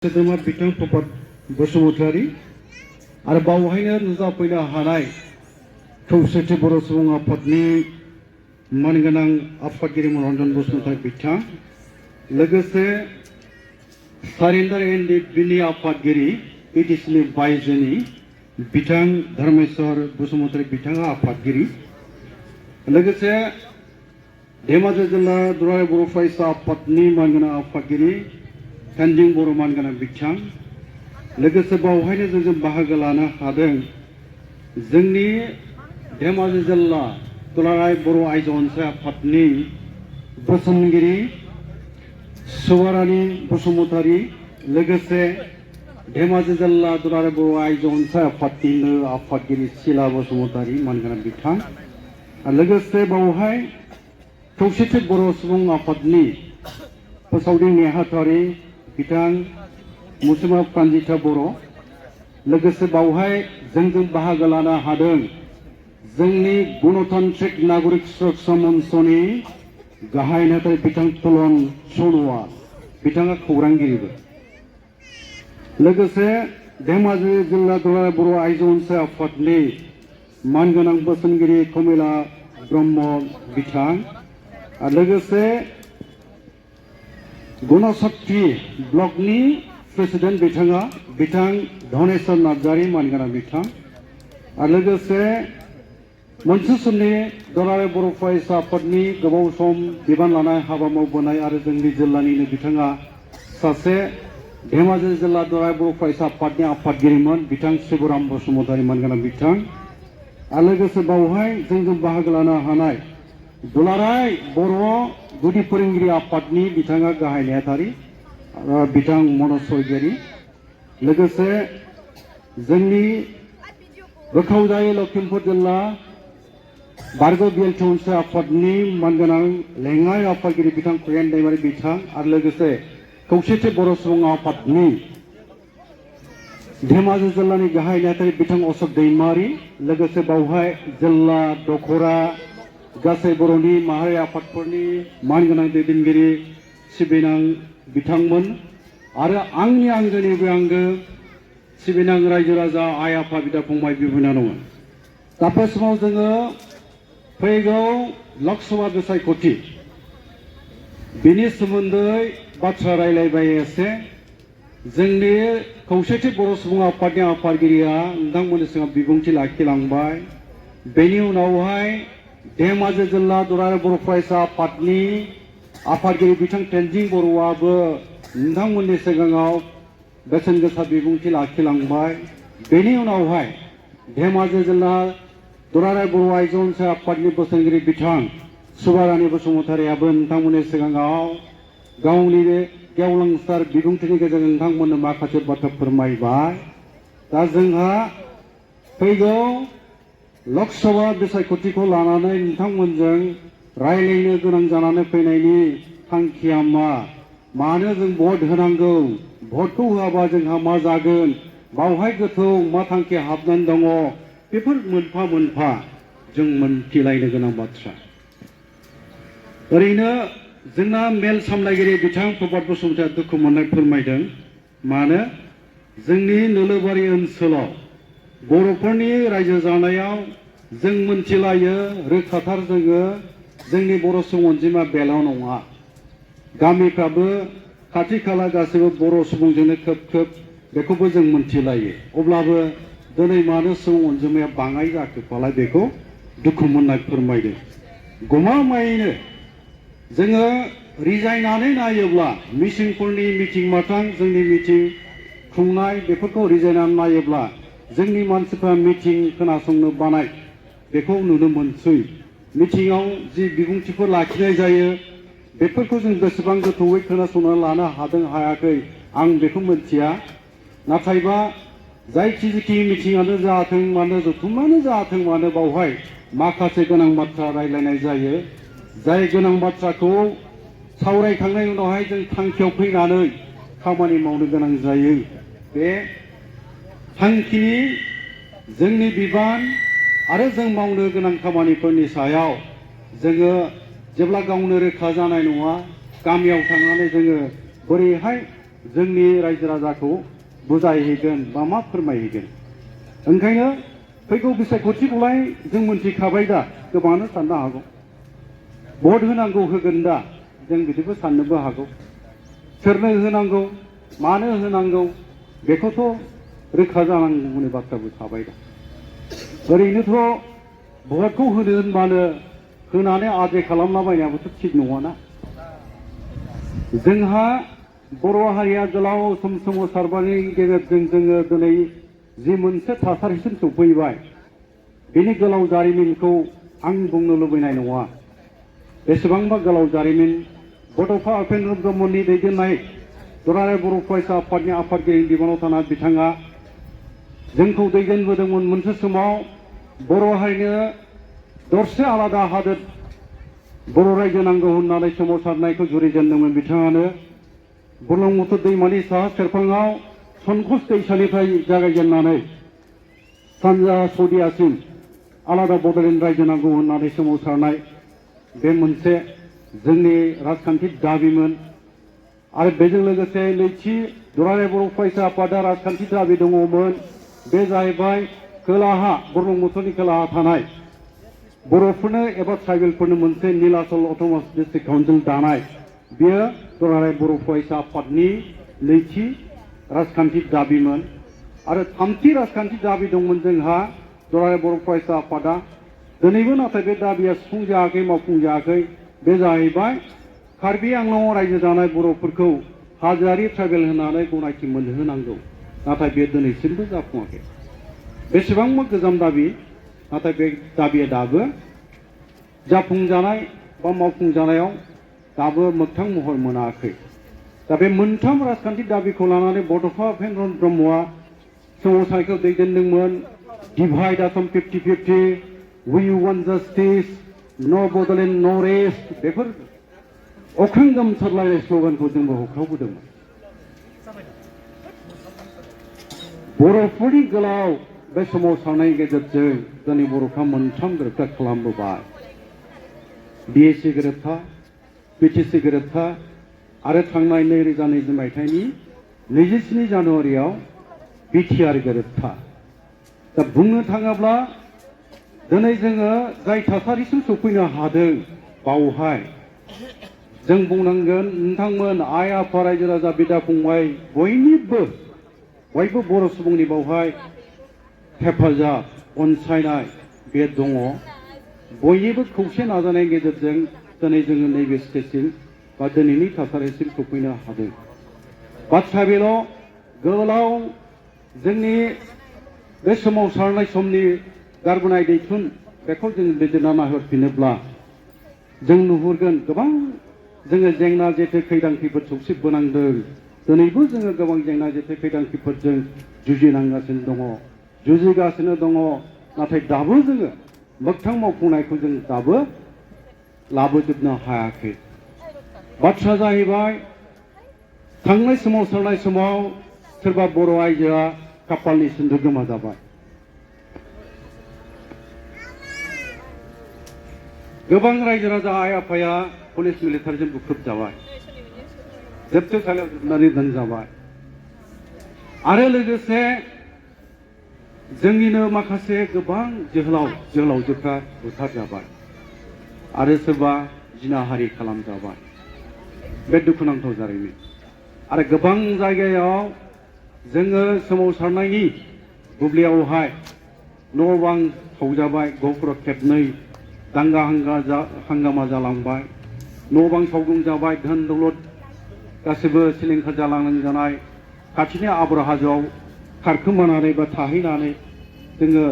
सोद्रोमा बिथां प्रभात बसुमतारी आरो बावहायनो नुजाफैनो हानाय खौसेथि बर' सुबुं आफादनि मानगोनां आफादगिरि मनरन्जन बसुमतारी बिथां लोगोसे सारेन्डार एनडिएफबिनि आफादगिरि पिटिसिनि बायजोनि बिथां धर्मेश्वर बसुमतारी बिथाङा आफादगिरि लोगोसे धेमाजि जिल्ला दुलाराय बर' फरायसा आफादनि मानगोनां आफादगिरि तेनजिं बर' मानगोनां बिथां लोगोसे बावहायनो जों बाहागो लानो हादों जोंनि धेमाजि जिल्ला दुलाराय बर' आइजो अनसाय आफादनि बोसोनगिरि सुबारानि बसुमतारी लोगोसे धेमाजि जिल्ला दुलाराय बर' आइजो अनसाय आफादनिनो आफादगिरि सिला बसुमतारी मानगोनां बिथां लोगोसे बावहाय खौसेथि बर' सुबुं आफादनि फोसावदिं नेहाथारि बिथां मुसुमा प्रानजिता बर' लोगोसे बावहाय जोंजों बाहागो लानो हादों जोंनि गणतान्त्रिक नागरिक सुरक्षा मन्चनि गाहाय नेहाथारि बिथां तुलन सन'वाल बिथाङा खौरांगिरिबो लोगोसे धेमाजि जिल्ला दुलाराय बर' आइजो अनसाय आफादनि मानगोनां बोसोनगिरि कमिला ब्रह्म बिथां आरो लोगोसे गणशक्ति ब्लकनि प्रेसिडेन्ट बिथां धनेश्वर नार्जारी मानगोनां बिथां आरो लोगोसे मोनसे समनि दुलाराय बर' फरायसा आफादनि गोबाव सम बिबान लानाय हाबा मावबोनाय आरो जोंनि जिल्लानिनो बिथाङा सासे धेमाजि जिल्ला दुलाराय बर' फरायसा आफादनि आफादगिरिमोन बिथां शिबराम बसुमतारी मानगोनां बिथां आरो लोगोसे बावहाय जोंजों बाहागो लानो हानाय दुलाराय बर' गुदि फोरोंगिरि आफादनि बिथाङा गाहाय नेहाथारि बिथां मनज स्वरगियारि लोगोसे जोंनि गोखावजाय लखिमपुर जिल्ला बारग' बिएलटि अनसाय आफादनि मानगोनां लेङाइ आफादगिरि बिथां कुरेन दैमारि बिथां आरो लोगोसे खौसेथि बर' सुबुं आफादनि धेमाजि जिल्लानि गाहाय नेहाथारि बिथां अशोक दैमारि लोगोसे बावहाय जिल्ला दखरा गासै बर'नि माहारि आफादफोरनि मानगोनां दैदेनगिरि सिबिनां बिथांमोन आरो आंनि आंगोनिबो आंगो सिबिनां रायजो राजा आइ आफा बिदा फंबाय बिनानावमोन दा बे समाव जोङो फैगौ लकसभा बिसायख'थि बिनि सोमोन्दै बाथ्रा रायलायबाय एसे जोंनि खौसेथि बर' सुबुं आफादनि आफादगिरिया नोंथांमोननि सिगाङाव बिबुंथि लाखिलांबाय बेनि उनावहाय धेमाजि जिल्ला दुलाराय बर' फरायसा आफादनि आफादगिरि बिथां तेनजिं बर'आबो नोंथांमोननि सिगाङाव बेसेन गोसा बिबुंथि लाखिलांबाय बेनि उनावहाय धेमाजि जिल्ला दुलाराय बर' आइजो अनसाय आफादनि बोसोनगिरि बिथां सुबारानि बसुमतारीयाबो नोंथांमोननि सिगाङाव गावनि गेवलांसार बिबुंथिनि गेजेरजों नोंथांमोननो माखासे बाथ्रा फोरमायबाय दा जोंहा फैगौ लकसभा बिसायख'थिखौ लानानै नोंथांमोनजों रायलायनो गोनां जानानै फैनायनि थांखिया मानो जों भट होनांगौ भटखौ होआबा जोंहा मा जागोन बावहाय गोथौ मा थांखि हाबनानै दङ बेफोर मोनफा मोनफा जों मोनथिलायनो गोनां बाथ्रा ओरैनो जोंना मेल सामलायगिरि बिथां प्रभात बसुमतारीया दुखु मोननाय फोरमायदों मानो जोंनि नोलोबारि ओनसोलाव बर'फोरनि रायजो जानायाव जों मोनथिलायो रोखाथार जोङो जोंनि बर' सुबुं अनजिमा बेल' नङा गामिफ्राबो खाथि खाला गासैबो बर' सुबुंजोंनो खोब बेखौबो जों मोनथिलायो अब्लाबो दिनै मानो सुबुं अनजिमाया बाङाय जाखो फालाय बेखौ दुखु मोननाय फोरमायदों गमामायैनो जोङो रिजायनानै नायोब्ला मिसिंफोरनि मिटिं माथां जोंनि मिटिं खुंनाय बेफोरखौ रिजायनानै नायोब्ला जोंनि मानसिफ्रा मिटिं खोनासंनो बानाय बेखौ नुनो मोनसै मिटिंआव जि बिबुंथिफोर लाखिनाय जायो बेफोरखौ जों बेसेबां गोथौयै खोनासंना लानो हादों हायाखै आं बेखौ मिथिया नाथायबा जायखि मिटिंआनो जाथों मानो जथुमानो जाथों मानो बावहाय माखासे गोनां बाथ्रा रायलायनाय जायो जाय गोनां बाथ्राखौ सावरायखांनायनि उनावहाय जों थांखियाव फैनानै खामानि मावनो गोनां जायो बे थांखिनि जोंनि बिबान आरो जों मावनो गोनां खामानिफोरनि सायाव जोङो जेब्ला गावनो रोखा जानाय नङा गामियाव थांनानै जोङो बोरैहाय जोंनि रायजो राजाखौ बुजायहैगोन बा मा फोरमायहैगोन ओंखायनो फैगौ बिसायख'थिखौलाय जों मोनथिखाबाय दा गोबाङानो साननो हागौ भट होनांगौ होगोन दा जों बिदिबो साननोबो हागौ सोरनो होनांगौ मानो होनांगौ बेखौथ' रोखा जानांगौनि बाथ्राबो थाबाय दा ओरैनोथ' भटखौ होनो होनबानो होनानै आद्रे खालामलाबायनायाबोथ' थिग नङाना जोंहा बर' हारिया गोलाव सम सोमावसारनायनि गेजेरजों जोङो दिनै जि मोनसे थासारिसिम सफैबाय बेनि गोलाव जारिमिनखौ आं बुंनो लुबैनाय नङा बेसेबांबा गोलाव जारिमिन बड'फा उपेन्द्र ब्रह्मनि दैदेननाय दुलाराय बर' फरायसा आफादनि आफादगिरि बिबानाव थानाय बिथाङा जोंखौ दैदेनबोदोंमोन मोनसे समाव बर' हारिनो दरसे आलादा हादोर बर' रायजो नांगौ होननानै सोमावसारनायखौ जुरिजेनदोंमोन बिथाङानो बुरलुंबुथुर दैमानि साहा सेरफाङाव सनकस दैसानिफ्राय जागायजेननानै सानजा सौदियासिम आलादा बड'लेण्ड रायजो नांगौ होननानै सोमावसारनाय बे मोनसे जोंनि राजखान्थि दाबिमोन आरो बेजों लोगोसे नैथि दुलाराय बर' फरायसा आफादा राजखान्थि दाबि दङमोन बे जाहैबाय खोलाहा बुरलुंबुथुरनि खोलाहा थानाय बर'फोरनो एबा ट्राइबेलफोरनो मोनसे नीलाचल अट'नमास डिस्ट्रिक्ट काउन्सिल दानाय बेयो दुलाराय बर' फरायसा आफादनि नैथि राजखान्थि दाबिमोन आरो थामथि राजखान्थि दाबि दंमोन जोंहा दुलाराय बर' फरायसा आफादा दिनैबो नाथाय बे दाबिया सुफुंजायाखै मावफुंजायाखै बे जाहैबाय कार्बि आंलंआव रायजो जानाय बर'फोरखौ हाजोआरि ट्राइबेल होननानै गनायथि मोनहोनांगौ नाथाय बे दिनैसिमबो जाफुङाखै बेसेबांबा गोजाम दाबि नाथाय बे दाबिया दाबो जाफुंजानाय बा मावफुंजानायाव दाबो मोगथां महर मोनाखै दा बे मोनथाम राजखान्थि दाबिखौ लानानै बड'फा उपेन्द्र ब्रह्मआ सोमावसारनायखौ दैदेनदोंमोन divide Assam 50-50 we want justice no Bodoland नो रेस्ट बेफोर अख्रां गोमसारलायनाय स्ल'गानखौ जोंबो होख्रावबोदोंमोन बर'फोरनि गोलाव बे सोमावसारनायनि गेजेरजों दिनै बर'फ्रा मोनथाम गोरोबथा खालामबोबाय बिएसि गोरोबथा बिटिसि गोरोबथा आरो थांनाय 2020 मायथाइनि 27 जानुवारियाव बिटिआर गोरोबथा दा बुंनो थाङोब्ला दिनै जोङो जाय थासारिसिम सफैनो हादों बावहाय जों बुंनांगोन नोंथांमोन आइ आफा रायजो राजा बिदा फंबाय बयबो बर' सुबुंनि बावहाय हेफाजाब अनसायनाय बे दङ बयनिबो खौसे नाजानायनि गेजेरजों दिनै जोङो नैबे स्टेजसिम बा दिनैनि थासारिसिम सफैनो हादों बाथ्रा बेल' गोलाव जोंनि बे सोमावसारनाय समनि गारबोनाय दैथुन बेखौ जों बिजिरना नायहरफिनोब्ला जों नुहुरगोन गोबां जोङो जेंना जेथो खैदांखिफोर सौसिबोनांदों दिनैबो जोङो गोबां जेंना जेथो खैदांखिफोरजों जुजिनांगासिनो दङ जुजिगासिनो दङ नाथाय दाबो जोङो मोगथां मावफुंनायखौ जों दाबो लाबोजोबनो हायाखै बाथ्रा जाहैबाय थांनाय सोमावसारनाय समाव सोरबा बर' आइजोआ खाफालनि सिन्दुर गोमा जाबाय गोबां रायजो राजा आइ आफाया पुलिस मिलिटारिजों बुख्रुबजाबाय जोबथेसालियाव जोबनानै दोनजाबाय आरो लोगोसे जोंनिनो माखासे गोबां जोहोलावजोफ्रा बुथारजाबाय आरो सोरबा जिनाहारि खालामजाबाय बे दुखुनांथाव जारिमिन आरो गोबां जायगायाव जोङो सोमावसारनायनि बुब्लियावहाय न' बां सावजाबाय गहपुराव खेबनै दांगा हांगामा जालांबाय न' बां सावग्लुंजाबाय धोन दौलत गासिबो सिलिंखार जालांजानाय खाथिनि आबर हाजोआव खारखोमानानै बा थाहैनानै जोङो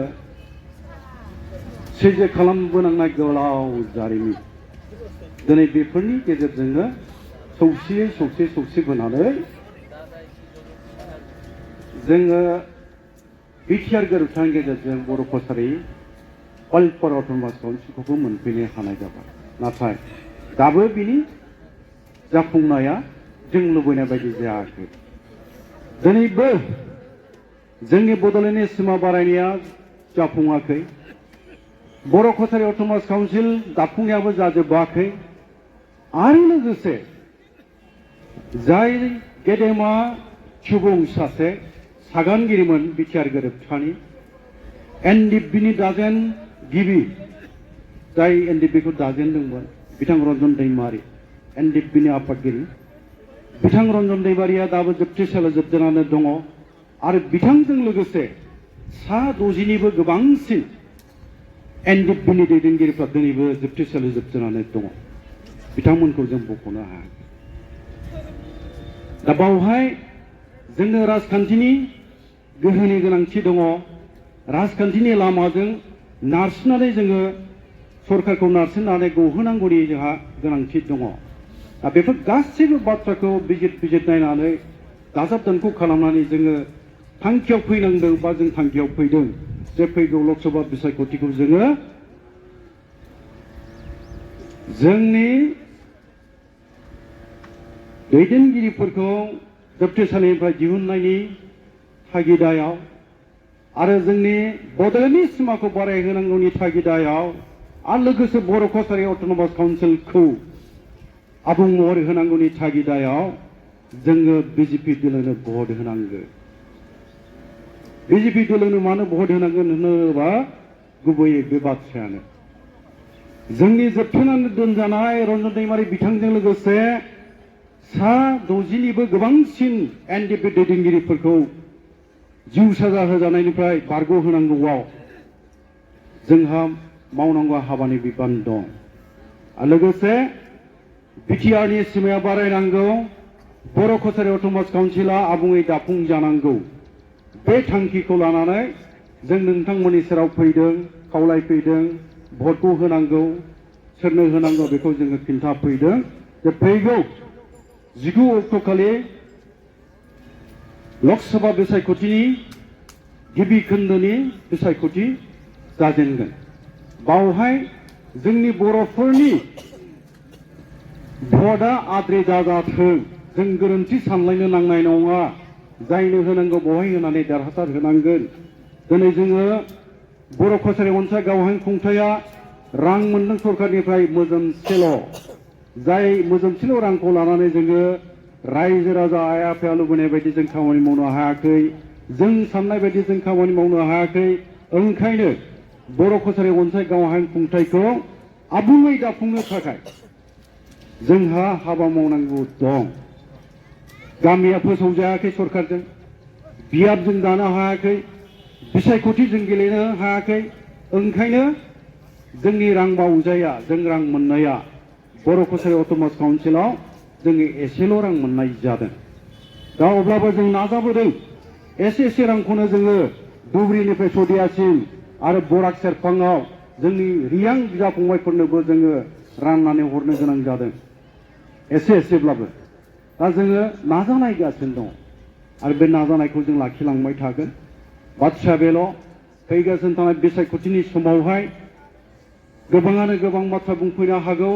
सैज्य खालामबोनांनाय गोलाव जारिमिन दिनै बेफोरनि गेजेरजोंनो सौसिबोनानै जोङो बिटिआर गोरोबथानि गेजेरजों बर' कसारि अल्पर अट'नमास काउन्सिलखौबो मोनफैनो हानाय जाबाय नाथाय दाबो बिनि जाफुंनाया जों लुबैनाय बायदि जायाखै दिनैबो जोंनि बड'लेण्डनि सिमा बारायनाया जाफुङाखै बर' कसारि अट'नमास काउन्सिल दाफुंनायाबो जाजोबाखै आरो लोगोसे जाय गेदेमा सुबुं सासे सागानगिरिमोन बिटिआर गोरोबथानि एनडिएफबिनि गिबि जाय एनडिएफबिखौ दाजेनदोंमोन बिथां रन्जन दैमारि एनडिएफबिनि आफादगिरि बिथां रन्जन दैमारिया दाबो जोबथेसालियाव जोबजानानै दङ आरो बिथांजों लोगोसे सा 60निबो गोबांसिन एनडिएफबिनि दैदेनगिरिफ्रा दिनैबो जोबथेसालियाव जोबजानानै दङ बिथांमोनखौ जों बख'नो हायाखै दा बावहाय जोंनो राजखान्थिनि गोहोनि गोनांथि दङ राजखान्थिनि लामाजों नारसिननानै जोङो सरकारखौ नारसिननानै गहोनांगौनि जोंहा गोनांथि दङ दा बेफोर गासैबो बाथ्राखौ बिजिर नायनानै दाजाब दानख' खालामनानै जोङो थांखियाव फैनांदों बा जों थांखियाव फैदों जे फैगौ लोकसभा बिसायख'थिखौ जोङो जोंनि दैदेनगिरिफोरखौ जोबथेसालिनिफ्राय दिहुननायनि थागिदायाव आरो जोंनि बड'लेण्डनि सिमाखौ बारायहोनांगौनि थागिदायाव आरो लोगोसे बर' कसारि अट'नमास काउन्सिलखौ आबुं महर होनांगौनि थागिदायाव जोङो बिजेपि दलनो भट होनांगोन बिजेपि दलनो मानो भट होनांगोन होनोबा गुबैयै बे बाथ्रायानो जोंनि जोबथेनानै दोनजानाय रन्जन दैमारि बिथांजों लोगोसे सा 60निबो गोबांसिन एनडिएफबि दैदेनगिरिफोरखौ जिउ साजा होजानायनिफ्राय बारग'होनांगौआव जोंहा मावनांगौ हाबानि बिबान दं आरो लोगोसे बिटिआरनि सिमाया बारायनांगौ बर' कसारि अट'नमास काउन्सिला आबुङै दाफुंजानांगौ बे थांखिखौ लानानै जों नोंथांमोननि सेराव फैदों खावलायफैदों भटखौ होनांगौ सोरनो होनांगौ बेखौ जोङो खिन्थाफैदों जे फैगौ 19 अक्ट'खालि लोकसभा बिसायख'थिनि गिबि खोन्दोनि बिसायख'थि जाजेनगोन बावहाय जोंनि बर'फोरनि भटआ आद्रि दाजाथों जों गोरोन्थि सानलायनो नांनाय नङा जायनो होनांगौ बहाय होनानै देरहासार होनांगोन दिनै जोङो बर' कसारि अनसाय गावहाय खुंथाया रां मोनदों सरकारनिफ्राय मोजोमसेल' जाय मोजोमसेल' रांखौ लानानै जोङो रायजो राजा आइ आफाया लुबैनाय बायदि जों खामानि मावनो हायाखै जों साननाय बायदि जों खामानि मावनो हायाखै ओंखायनो बर' कसारि अनसाय गावहाय खुंथायखौ आबुङै दाफुंनो थाखाय जोंहा हाबा मावनांगौ दं गामिया फोसावजायाखै सरकारजों बियाब जों दानो हायाखै बिसायख'थि जों गेलेनो हायाखै ओंखायनो जोंनि रां बावजाया जों रां मोननाया बर' कसारि अट'नमास काउन्सिलाव जोङो एसेल' रां मोननाय जादों दा अब्लाबो जों नाजाबोदों एसे रांखौनो जोङो धुबुरीनिफ्राय सदियासिम आरो बराक सेरफाङाव जोंनि रियां बिदा फंबायफोरनोबो जोङो राननानै हरनो गोनां जादों एसेब्लाबो दा जोङो नाजानायगासिनो दङ आरो बे नाजानायखौ जों लाखिलांबाय थागोन बाथ्राया बेल' फैगासिनो थानाय बिसायख'थिनि समावहाय गोबाङानो गोबां बाथ्रा बुंफैनो हागौ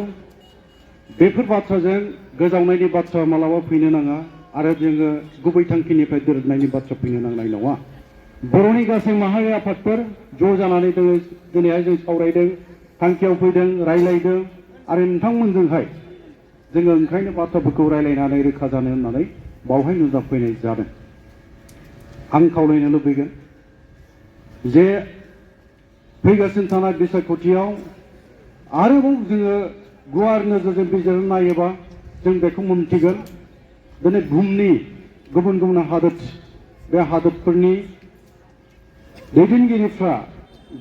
बेफोर बाथ्राजों गोजावनायनि बाथ्रा मालाबा फैनो नाङा आरो जोङो गुबै थांखिनिफ्राय दोरदनायनि बाथ्रा फैनो नांनाय नङा बर'नि गासै माहारि आफादफोर ज' जानानै दिनैहाय जों सावरायदों थांखियाव फैदों रायलायदों आरो नोंथांमोनजोंहाय जोङो ओंखायनो बाथ्राफोरखौ रायलायनानै रोखा जानो होननानै बावहाय नुजाफैनाय जादों आं खावलायनो लुबैगोन जे फैगासिनो थानाय बिसायख'थियाव आरोबाव जोङो गुवार नोजोरजों बिजिरना नायोबा जों बेखौ मोनथिगोन दिनै बुहुमनि गुबुन गुबुन हादोर बे हादोरफोरनि दैदेनगिरिफ्रा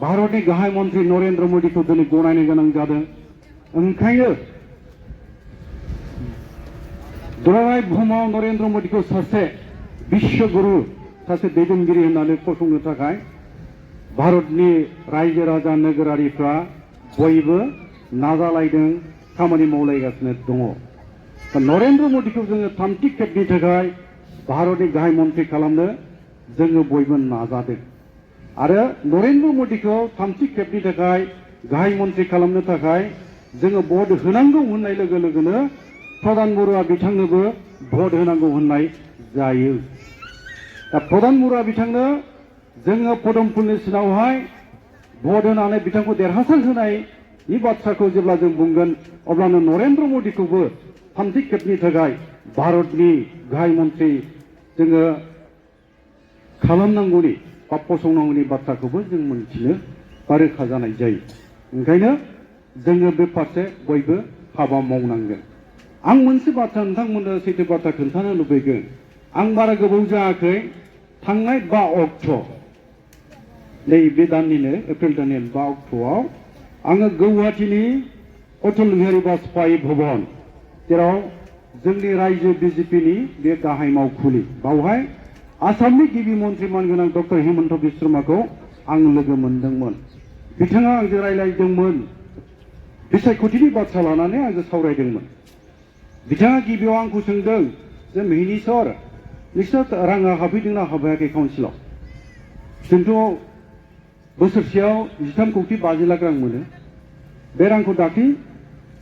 भारतनि गाहाय मन्त्रि नरेन्द्र मदिखौ दिनै गनायनो गोनां जादों ओंखायनो दुलाराय बुहुमाव नरेन्द्र मदिखौ सासे बिश्वगुरु सासे दैदेनगिरि होननानै फसंनो थाखाय भारतनि रायजो राजा नोगोरारिफ्रा बयबो नाजालायदों खामानि मावलायगासिनो दङ नरेन्द्र मदिखौ जोङो थामथि खेबनि थाखाय भारतनि गाहाय मन्त्रि खालामनो जोङो बयबो नाजादों आरो नरेन्द्र मदिखौ थामथि खेबनि थाखाय गाहाय मन्त्रि खालामनो थाखाय जोङो भट होनांगौ होननाय लोगो लोगोनो प्रधान बरुवा बिथांनोबो भट होनांगौ होननाय जायो दा प्रधान बरुवा बिथांनो जोङो पदम फुलनि सिनावहाय भट होनानै बिथांखौ देरहासार होनायनि बाथ्राखौ जेब्ला जों बुंगोन अब्लानो नरेन्द्र मदिखौबो थामथि खेबनि थाखाय भारतनि गाहाय मन्थ्रि जोङो खालामनांगौनि बा फसंनांगौनि बाथ्राखौबो जों मोनथिनो बा रोखा जानाय जायो। ओंखायनो जोङो बे फारसे बयबो हाबा मावनांगोन। आं मोनसे बाथ्रा नोंथांमोननो सैथो बाथ्रा खोन्थानो लुबैगोन। आं बारा गोबाव जायाखै थांनाय 5 अक्ट' नैबे दाननिनो एप्रिल दाननि 5 अक्ट'आव आङो गुवाहाटीनि अटल बिहारी वाजपेयी भवन जेराव जोंनि रायजो बिजेपिनि बे गाहाय मावखुलि बावहाय आसामनि गिबि मन्थ्रि मानगोनां डक्टर हिमन्त बिश्व शर्माखौ आं लोगो मोनदोंमोन। बिथाङा आंजों रायज्लायदोंमोन, बिसायख'थिनि बाथ्रा लानानै आंजों सावरायदोंमोन। बिथाङा गिबियाव आंखौ सोंदों जे मिनिस्टर नोंसोर राङा हाबफैदोंना हाबायाखै काउन्सिलाव? जोंथ' बोसोरसेयाव 13 कौटि 50 लाख रां मोनो। बे रांखौ दाख्लै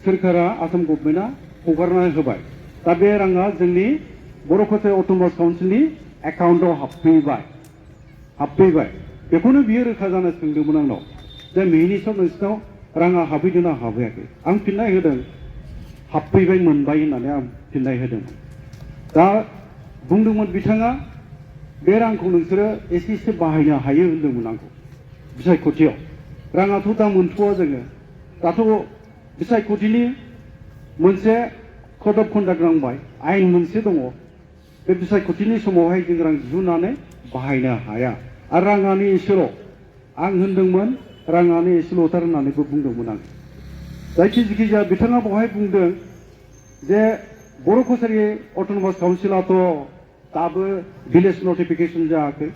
सोरखारा आसाम गभर्नमेन्टआ हगारनानै होबाय। दा बे राङा जोंनि बर' खसाय अट'नमास काउन्सिलनि एकाउन्टआव हाबफैबाय। बेखौनो बियो रोखा जानो सोंदोंमोन आंनाव जे मिनिस्टर नोंसिनाव राङा हाबफैदोंना हाबफैयाखै? आं फिननाय होदों हाबफैबाय मोनबाय होननानै आं फिननाय होदोंमोन। दा बुंदोंमोन बिथाङा बे रांखौ नोंसोरो एसे एसे बाहायनो हायो होनदोंमोन आंखौ बिसायख'थियाव। राङाथ' दा मोनथ'वा जोङो। दाथ' बिसायख'थिनि मोनसे कड अफ कन्डाक्ट नांबाय, आयेन मोनसे दङ। बे बिसायख'थिनि समावहाय जों रां दिहुननानै बाहायनो हाया आरो राङानो एसेल'। आं होनदोंमोन राङानो एसेल'थार होननानैबो बुंदोंमोन आं। जायखिजाया बिथाङा बेवहाय बुंदों जे बर' कसारी अट'नमास काउन्सिलाथ' दाबो भिलेज नटिफिकेसन जायाखै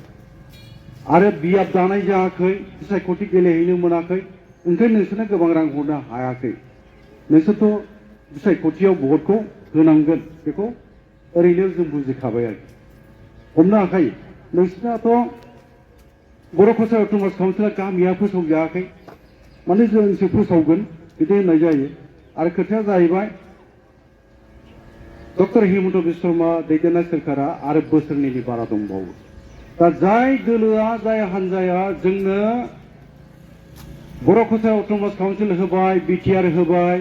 आरो बियाब दानाय जायाखै, बिसायख'थि गेलेहैनो मोनाखै। ओंखायनो नोंसोरनो गोबां रां हरनो हायाखै। नोंसोरथ' बिसायख'थियाव भटखौ होनांगोन, बेखौ ओरैनो जों बुजिखाबाय आरो हमनो हाखायो। नोंसोरनाथ' बर' कसारी अट'नमास काउन्सिला गामिया फोसावजायाखै, माने जोंसो फोसावगोन बिदि होननाय जायो। आरो खोथाया जाहैबाय डक्टर हिमन्त बिश्व शर्मा दैदेननाय सोरखारा आरो बोसोरनैनि बारा दंबावो। दा जाय दोलोआ जाय हान्जाया जोंनो बर' खसाय अट'नमास काउन्सिल होबाय, बिटिआर होबाय,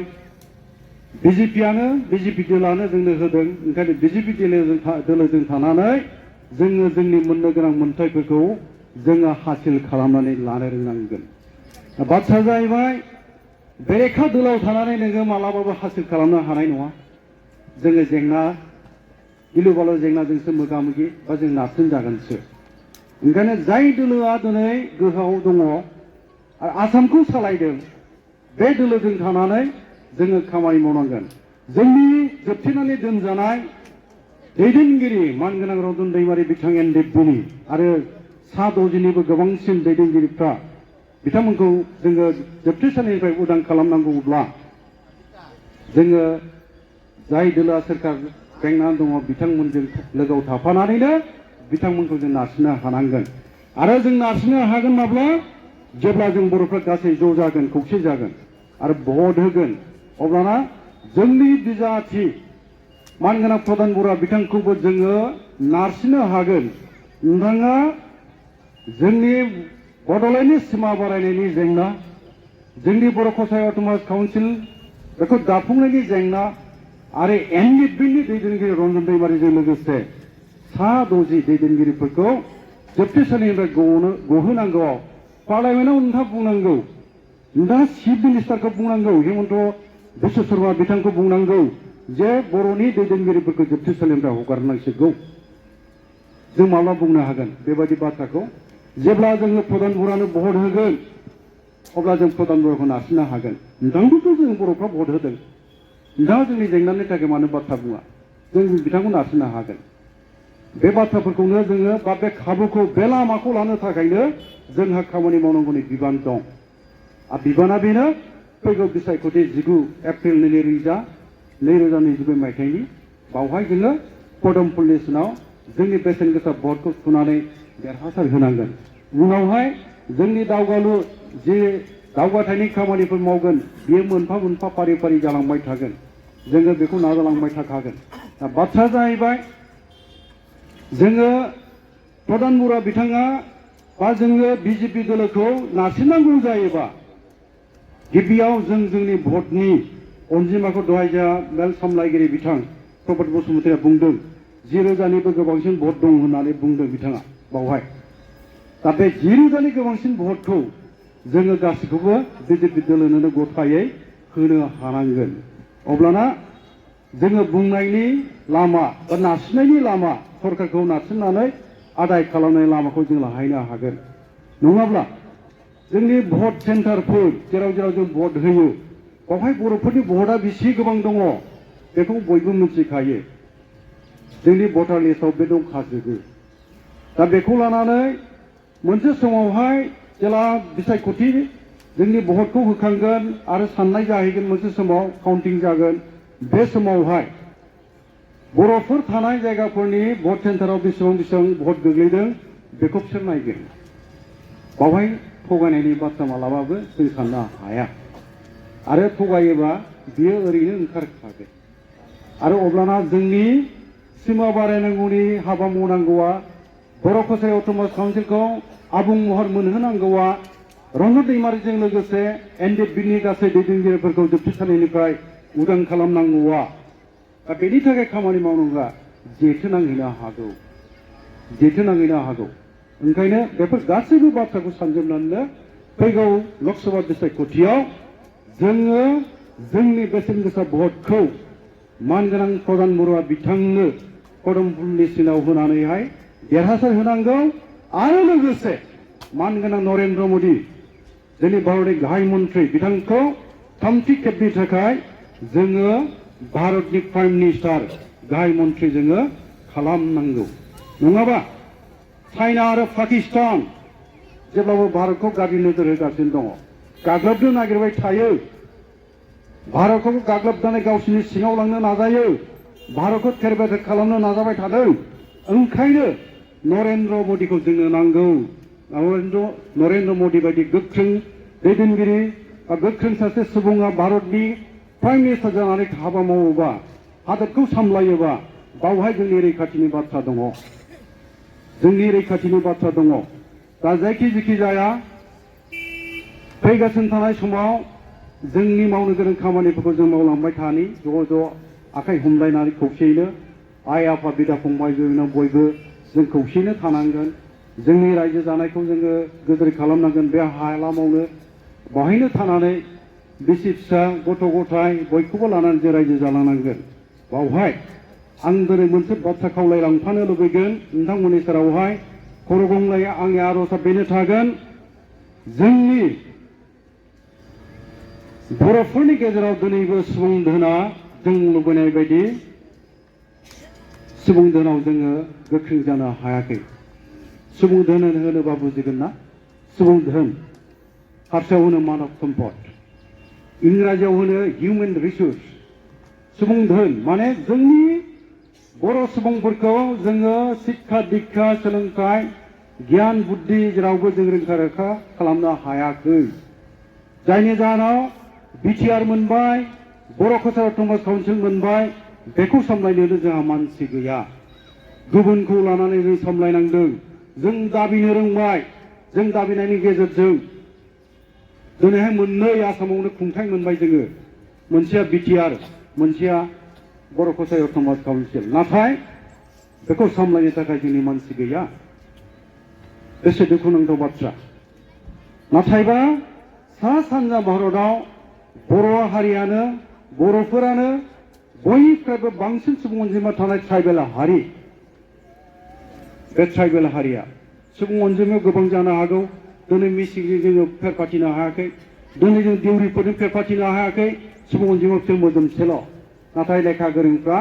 बिजेपि दोलानो जोंनो होदों। ओंखायनो बिजेपि दोलोजों थानानै जोङो जोंनि मोननो गोनां मोन्थायफोरखौ जोङो हासिल खालामनानै लानो रोंनांगोन। बाथ्रा जाहैबाय बेरेखा दोलाव थानानै नोङो मालाबाबो हासिल खालामनो हानाय नङा। जोङो गिलु बालु जेंनाजोंसो मोगा मोगि बा जों नारसिन जागोनसो। ओंखायनो जाय दोलोआ दिनै गोहोआव दङ आरो आसामखौ सालायदों, बे दोलोजों थानानै जोङो खामानि मावनांगोन। जोंनि जोबथेनानै दोनजानाय दैदेनगिरि मानगोनां रन्जन दैमारि बिथां एनडिएफबिनि आरो सा 60निबो गोबांसिन दैदेनगिरिफ्रा बिथांमोनखौ जोङो जोबथेसालिनिफ्राय उदां खालामनांगौब्ला जोङो जाय दोलोआ सोरखार बेंनानै दङ बिथांमोनजों लोगोआव थाफानानैनो बिथांमोनखौ जों नारसिननो हानांगोन। आरो जों नारसिननो हागोन माब्ला? जेब्ला जों बर'फ्रा गासै ज' जागोन, खौसे जागोन आरो भट होगोन, अब्लाना जोंनि बिजाथि मानगोनां प्रधान बरुवा बिथांखौबो जोङो नारसिननो हागोन। नोंथाङा जोंनि बड'लेण्डनि सिमा बारायनायनि जेंना, जोंनि बर' खसाय अट'नमास काउन्सिल बेखौ दाफुंनायनि जेंना आरो एनडिएफबिनि दैदेनगिरि रन्जन दैमारिजों लोगोसे सा 60 दैदेनगिरिफोरखौ जोबथेसालिनिफ्राय गहोनांगौआव पार्लामेन्टआव नोंथाङा बुंनांगौ, नोंथाङा चिफ मिनिस्टारखौ बुंनांगौ, हिमन्त बिश्व शर्मा बिथांखौ बुंनांगौ जे बर'नि दैदेनगिरिफोरखौ जोबथेसालिनिफ्राय हगारनांसिगौ। जों माब्ला बुंनो हागोन बेबायदि बाथ्राखौ? जेब्ला जोङो प्रधान बरुवानो भट होगोन अब्ला जों प्रधान बरुवाखौ नारसिननो हागोन। नोंथांखौथ' जों बर'फ्रा भट होदों, नोंथाङा जोंनि जेंनानि थाखाय मानो बाथ्रा बुङा? जों बिथांखौ नारसिननो हागोन। बे बाथ्राफोरखौनो जोङो बा बे खाबुखौ, बे लामाखौ लानो थाखायनो जोंहा खामानि मावनांगौनि बिबान दं। आरो बिबाना बेनो फैगौ बिसायख'थि 19 एप्रिल 2022 मायथाइनि बावहाय जोङो पदम फुलेसनाव जोंनि बेसेन गोसा भटखौ थुनानै देरहासार होनांगोन। उनावहाय जोंनि दावगालु जे दावगाथायनि खामानिफोर मावगोन बेयो मोनफा मोनफा फारि फारि जालांबाय थागोन। जोङो बेखौ नाजालांबाय थाखागोन। दा बाथ्रा जाहैबाय जोङो प्रधान बरुवा बिथाङा बा जोङो बिजेपि दोलोखौ नारसिननांगौ जायोबा गिबियाव जों जोंनि भटनि अनजिमाखौ दहाय जोंहा मेल सामलायगिरि बिथां प्रभात बसुमतारिया बुंदों 10,000निबो गोबांसिन भट दं होननानै बुंदों बिथाङा बावहाय दा बे 10,000नि गोबांसिन भटखौ जोङो गासैखौबो बिजेपि दोलोनो गथायै होनो हानांगोन अब्लाना जोङो बुंनायनि लामा बा नारसिननायनि लामा सरकारखौ नारसिननानै आदाय खालामनाय लामाखौ जों लाहैनो हागोन नङाब्ला जोंनि भट सेन्टारफोर जेराव जेराव जों भट होयो बावहाय बर'फोरनि भटआ बेसे गोबां दङ बेखौ बयबो मिथिखायो जोंनि भटार लिस्टआव बे दंखाजोबो दा बेखौ लानानै मोनसे समावहाय जेला बिसायख'थि जोंनि भटखौ होखांगोन आरो साननाय जाहैगोन मोनसे समाव काउन्टिं जागोन बे समावहाय बर'फोर थानाय जायगाफोरनि भट सेन्टाराव बेसेबां बेसेबां भट गोग्लैदों बेखौ बिसोर नायगोन बावहाय थगायनायनि बाथ्रा मालाबाबो जों साननो हाया आरो थगायोबा बियो ओरैनो ओंखारखागोन आरो अब्लाना जोंनि सिमा बारायनांगौनि हाबा मावनांगौआ बर' कसारि अट'नमास काउन्सिलखौ आबुं महर मोनहोनांगौआ रन्जन दैमारिजों लोगोसे एनडिएफबिनि गासै दैदेनगिरिफोरखौ जोबथेसालिनिफ्राय उदां खालामनांगौआ दा बेनि थाखाय खामानि मावनांगौआ जेथो नांहैनो हागौ ओंखायनो बेफोर गासैबो बाथ्राखौ सानजोबनानैनो फैगौ लकसभा बिसायख'थियाव जोङो जोंनि बेसेन गोसा भटखौ मानगोनां प्रधान बरुवा बिथांनो कदमफुलनि सिनाव होनानैहाय देरहासार होनांगौ आरो लोगोसे मानगोनां नरेन्द्र मदि जोंनि भारतनि गाहाय मन्त्रि बिथांखौ थामथि खेबनि थाखाय जोङो भारतनि प्राइम मिनिस्टार गाहाय मन्त्रि जोङो खालामनांगौ नङाबा चाइना आरो पाकिस्तान जेब्लाबो भारतखौ गाज्रि नोजोर होगासिनो दङ गाग्लोबनो नागिरबाय थायो भारतखौ गाग्लोबनानै गावसिनि सिङाव लांनो नाजायो भारतखौ थेर बेथेर खालामनो नाजाबाय थादों ओंखायनो नरेन्द्र मदिखौ जोंनो नांगौ नरेन्द्र मदि बायदि गोख्रों दैदेनगिरि बा गोख्रों सासे सुबुङा भारतनि प्राइम मिनिस्टार जानानै हाबा मावोबा हादोरखौ सामलायोबा बावहाय जोंनि रैखाथिनि बाथ्रा दङ दा जायखि जाया फैगासिनो थानाय समाव जोंनि मावनो गोनां खामानिफोरखौ जों मावलांबाय थानि ज' आखाइ हमलायनानै खौसेयैनो आइ आफा बिदा फंबाय बयबो जों खौसेयैनो थानांगोन जोंनि रायजो जानायखौ जोङो गोदोर खालामनांगोन बे हालामावनो बाहायनो थानानै बिसि फिसा गथ' गथाय बयखौबो लानानै जों रायजो जालांनांगोन बावहाय आं दिनै मोनसे बाथ्रा खावलायलांफानो लुबैगोन नोंथांमोननि सेरावहाय खर' गंलाय आंनि आर'जआ बेनो थागोन जोंनि बर'फोरनि गेजेराव दिनैबो सुबुं धोना जों लुबैनाय बायदि सुबुं धोनाव जोङो गोख्रों जानो हायाखै सुबुं धोन होनोबा बुजिगोन ना सुबुं धोन हारसायाव होनो मानब सम्पद इंराजियाव होनो हिउमेन रिसोर्स सुबुं धोन माने जोंनि बर' सुबुंफोरखौ जोङो शिक्षा दीक्षा सोलोंथाइ गियान बुद्धि जेरावबो जों रोंखा खालामनो हायाखै जायनि जाहोनाव बिटिआर मोनबाय बर' कसारि अट'नमास काउन्सिल मोनबाय बेखौ सामलायनो जोंहा मानसि गैया गुबुनखौ लानानै जों सामलायनांदों जों दाबिनो रोंबाय जों दाबिनायनि गेजेरजों दिनैहाय मोननै आसामावनो खुंथाय मोनबाय जोङो मोनसेया बिटिआर मोनसेया बर' कसारि अट'नमास काउन्सिल नाथाय बेखौ सामलायनो थाखाय जोंनि मानसि गैया बेसे दुखुनांथाव बाथ्रा नाथायबा सा सानजा भारताव बर' हारियानो बर'फोरानो बयनिफ्रायबो बांसिन सुबुं अनजिमा थानाय ट्राइबेल हारि बे ट्राइबेल हारिया सुबुं अनजिमायाव गोबां जानो हागौ दिनै मिसिंजों जोङो फेर फाथिनो हायाखै दिनै जों देउरिफोरजों फेर फाथिनो हायाखै सुबुं अनजिमा बिसोर मोदोमसेल' नाथाय लेखा गोरोंफ्रा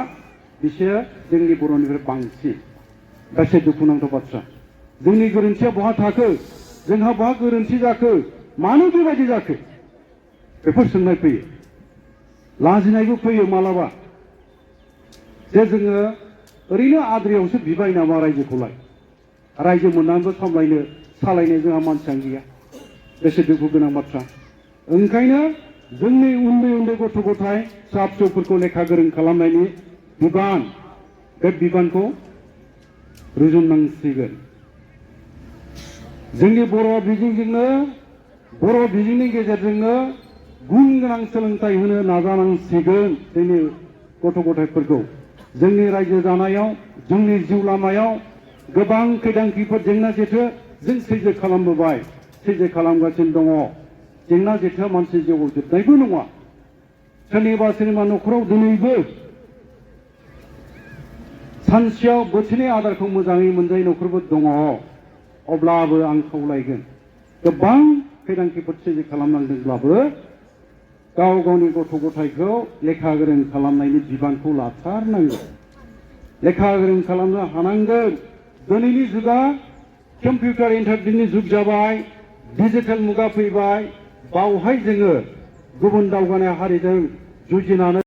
बिसोरो जोंनि बर'निफ्राय बांसिन बेसे दुखुनांथाव बाथ्रा जोंनि गोरोन्थिया बहा थाखो जोंहा बहा गोरोन्थि जाखो मानो बेबायदि जाखो बेफोर सोंनाय फैयो लाजिनायबो फैयो मालाबा जे जोङो ओरैनो आद्रियावसो बिबाय नामा रायजोखौलाय रायजो मोननानैबो सालायनो जोंहा मानसियानो गैया बेसे दुखु गोनां बाथ्रा ओंखायनो जोंनि उन्दै गथ' गथाय फिसा फिसौफोरखौ लेखा गोरों खालामनायनि बिबान बे बिबानखौ रुजुननांसिगोन जोंनि बर' बिजोंनि गेजेरजोंनो गुन गोनां सोलोंथाइ होनो नाजानांसिगोन जोंनि गथ' गथायफोरखौ जोंनि रायजो जानायाव जोंनि जिउ लामायाव गोबां खैदां-खैफोद जेंना जेथो जों सैज्य खालामबोबाय, सैज्य खालामगासिनो दङ। जेंना जेथोआ मानसि जिउआव जोबनायबो नङा। सोरनिबा सोरनिबा न'खराव दिनैबो सानसेयाव बोथिनै आदारखौ मोजाङै मोनजायै न'खरबो दङ। अब्लाबो आं खावलायगोन, गोबां खैदां-खैफोद सैज्य खालामनांदोंब्लाबो गाव गावनि गथ' गथायखौ लेखा गोरों खालामनायनि बिबानखौ लाथारनांगोन। लेखा गोरों खालामनो हानांगोन। दिनैनि जुगा कम्पिउटार इन्टारनेटनि जुग जाबाय, डिजिटेल मुगा फैबाय। बावहाय जोङो गुबुन दावगानाय हारिजों जुजिनानै